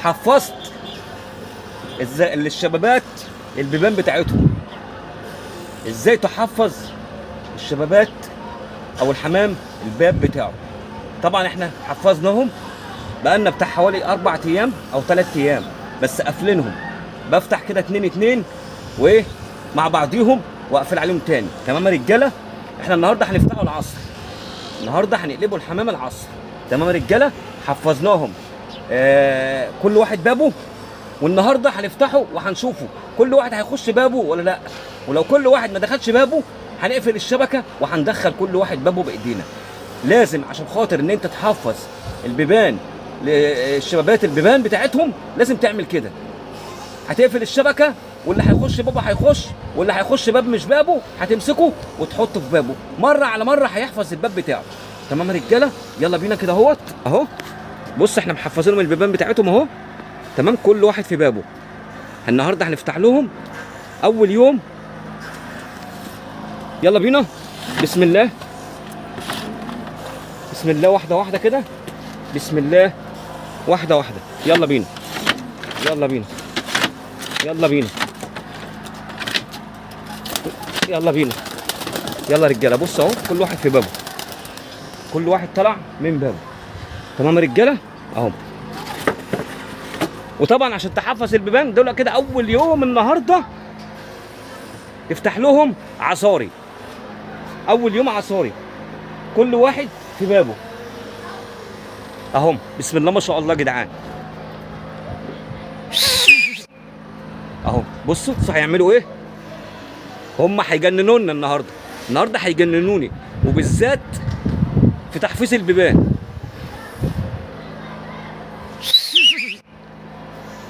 حفظت للشبابات البيبان بتاعتهم. ازاي تحفظ الشبابات او الحمام الباب بتاعه؟ طبعا احنا حفظناهم بقالنا بتاع حوالي 4 ايام او 3 ايام، بس قافلينهم. بفتح كده 2 2 وايه مع بعضيهم واقفل عليهم تاني. تمام يا رجاله؟ احنا النهارده هنفتحوا العصر، النهارده هنقلبوا الحمام العصر. تمام يا رجاله؟ حفظناهم كل واحد بابه، والنهارده هنفتحه وهنشوفه كل واحد هيخش بابه ولا لا. ولو كل واحد ما دخلش بابه هنقفل الشبكة وهندخل كل واحد بابه بايدينا. لازم عشان خاطر ان انت تحفظ البيبان للشبابات البيبان بتاعتهم لازم تعمل كده. هتقفل الشبكة، واللي هيخش بابه هيخش، واللي هيخش باب مش بابه هتمسكه وتحطه في بابه. مرة على مرة هيحفظ الباب بتاعه. تمام يا رجاله؟ يلا بينا كده اهوت اهو. بص احنا محفظينهم البيبان بتاعتهم اهو. تمام، كل واحد في بابه. النهارده هنفتح لهم اول يوم. يلا بينا، بسم الله بسم الله، واحدة واحدة كده، بسم الله واحدة واحدة. يلا بينا يلا بينا يلا بينا يلا بينا. يلا رجاله، بص اهو كل واحد في بابه، كل واحد طلع من بابه. تمام يا رجاله اهو. وطبعا عشان تحفظ البيبان دول كده اول يوم النهارده افتح لهم عصاري. اول يوم عصاري، كل واحد في بابه اهم. بسم الله ما شاء الله يا جدعان اهو. بصوا صح هيعملوا ايه؟ هم هيجننونا النهارده، النهارده هيجننوني، وبالذات في تحفيظ البيبان.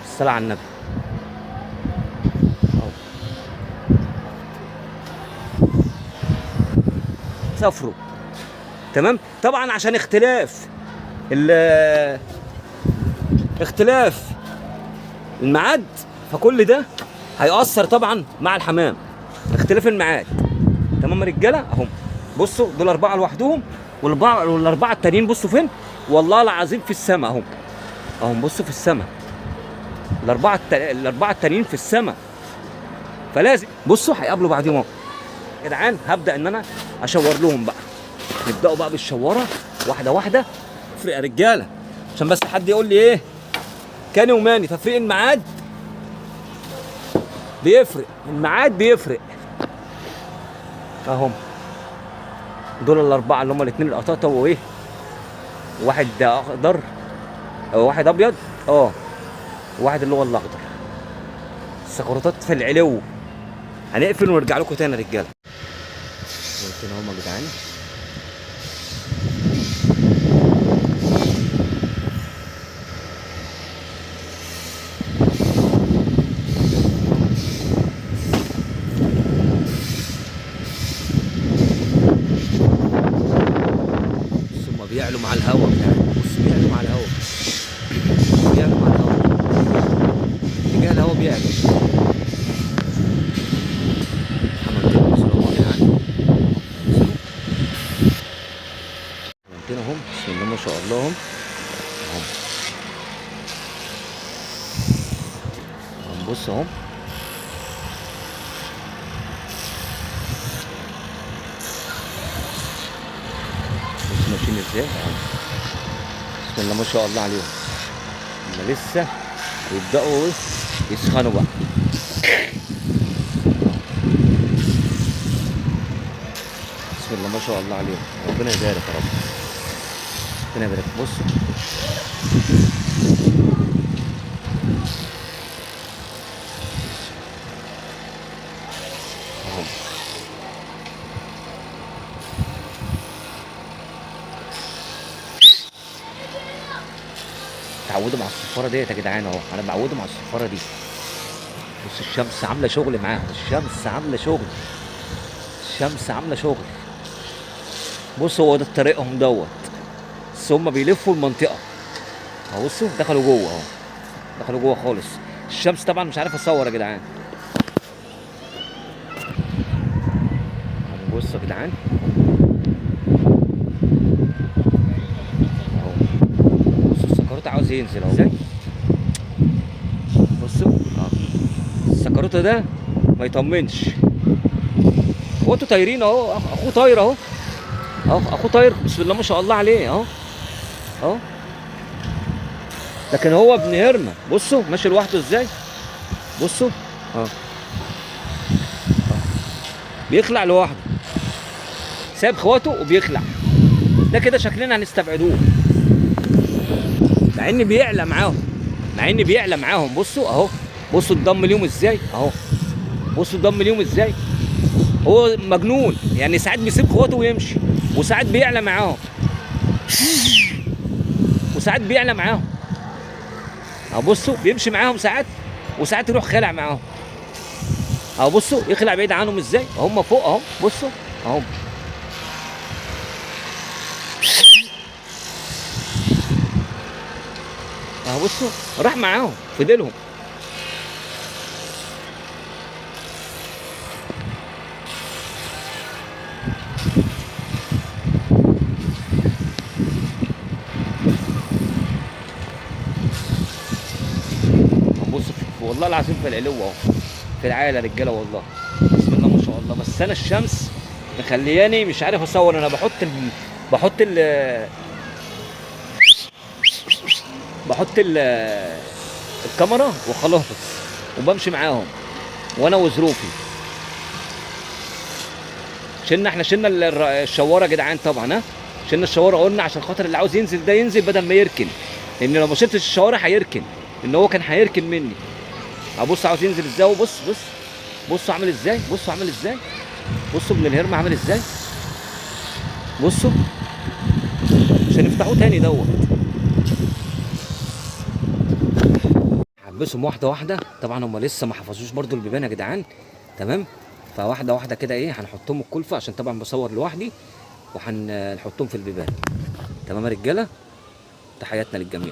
الصلاة على النبي. اهو سافروا. تمام، طبعا عشان اختلاف اختلاف الميعاد، فكل ده هيأثر طبعا مع الحمام، اختلاف الميعاد. تمام يا رجاله اهم. بصوا دول 4 لوحدهم، والاربعة التانيين بصوا فين؟ والله العظيم في السماء اهم. اهم بصوا في السماء، الاربعة التانيين في السماء. فلازم بصوا هيقابلوا بعضهم اهو يا جدعان. هبدا ان انا اشاور لهم بقى، نبداوا بقى بالشوره واحدة واحدة. افرق يا رجاله عشان بس حد يقول لي ايه كاني وماني. تفريق الميعاد بيفرق، الميعاد بيفرق. اهم دول الاربعة اللي هم الاثنين القطاطه وايه، واحد اخضر واحد ابيض، واحد اللي هو الاخضر. السكرتات في العلو. هنقفل ونرجع لكم تاني يا رجاله. قلت اهم يا جدعان. ثم بيعلوا مع الهواء يا جدعان. بص بيعلوا مع الهواء، بيعلوا مع الهواء، اتجاه الهواء بيعلو. حمامتين وصلوا اهو يا جدعان، وصلوا حمامتين اهم. بسم الله ما شاء الله اهم اهم. بص اهم. بص ماشيين ازاي اهو. بسم الله ما شاء الله عليهم. هما لسه يبدأوا يسخنوا بقى. بسم الله ما شاء الله عليهم، ربنا يبارك يا رب، ربنا يبارك. بصوا اهو. اتعودوا مع الصفاره ديت يا جدعان اهو، انا بعودهم على الصفاره دي. بص الشمس عامله شغل معاهم، الشمس عامله شغل، الشمس عامله شغل. بص هو ده طريقهم دوت، بس هم بيلفوا المنطقة اهو. بصوا دخلوا جوه اهو، دخلوا جوه خالص. الشمس طبعا مش عارف اصور يا جدعان. بصوا يا جدعان اهو، بصوا السكروت عاوز ينزل اهو. بصوا السكروته ده ما يطمنش. اخواته طايرين اهو، اخوه طاير اهو، اخوه طاير بسم الله ما شاء الله عليه اهو اهو. لكن هو ابن هرمه، بصوا ماشي لوحده ازاي، بصوا اهو بيخلع لوحده، ساب اخواته وبيخلع. ده كده شكلنا هنستبعدوه، مع ان بيعلى معاهم، مع ان بيعلى معاهم. بصوا اهو، بصوا الضم ليهم ازاي اهو، بصوا الضم ليهم ازاي. هو مجنون يعني، ساعات بيسيب اخواته ويمشي، وساعات بيعلى معاهم، وساعات بيعلى معاهم اهو. بصوا بيمشي معاهم ساعات، وساعات يروح خالع معاهم اهو. بصوا يخلع بعيد عنهم ازاي، هم فوق اهو. بصوا اهو، اهو بصوا راح معاهم فضلهم. بصوا والله العظيم في العلو اهو، في العالي يا رجاله والله بسم الله ما شاء الله. بس انا الشمس مخلياني مش عارف اصور. انا بحط ال بحط الكاميرا وخلاص، وبمشي معاهم وانا وظروفي. شلنا احنا، شلنا الشواره يا جدعان طبعا، ها شلنا الشواره قلنا عشان خاطر اللي عاوز ينزل ده ينزل بدل ما يركن، لان لو ما شلتش الشواره هيركن، لان هو كان هيركن مني. ابص عاوز ينزل ازاي، بص بص بصوا عامل ازاي، بصوا عامل ازاي، بصوا ابن الهرم عامل ازاي. بصوا مش هنفتحوه تاني دوت، حبسهم واحدة واحدة. طبعا هم لسه ما حفظوش برضو البيبان يا جدعان، تمام؟ فواحدة واحدة كده ايه هنحطهم الكلفة، عشان طبعا بصور لوحدي، وهنحطهم في البيبان. تمام يا رجاله، تحياتنا للجميع.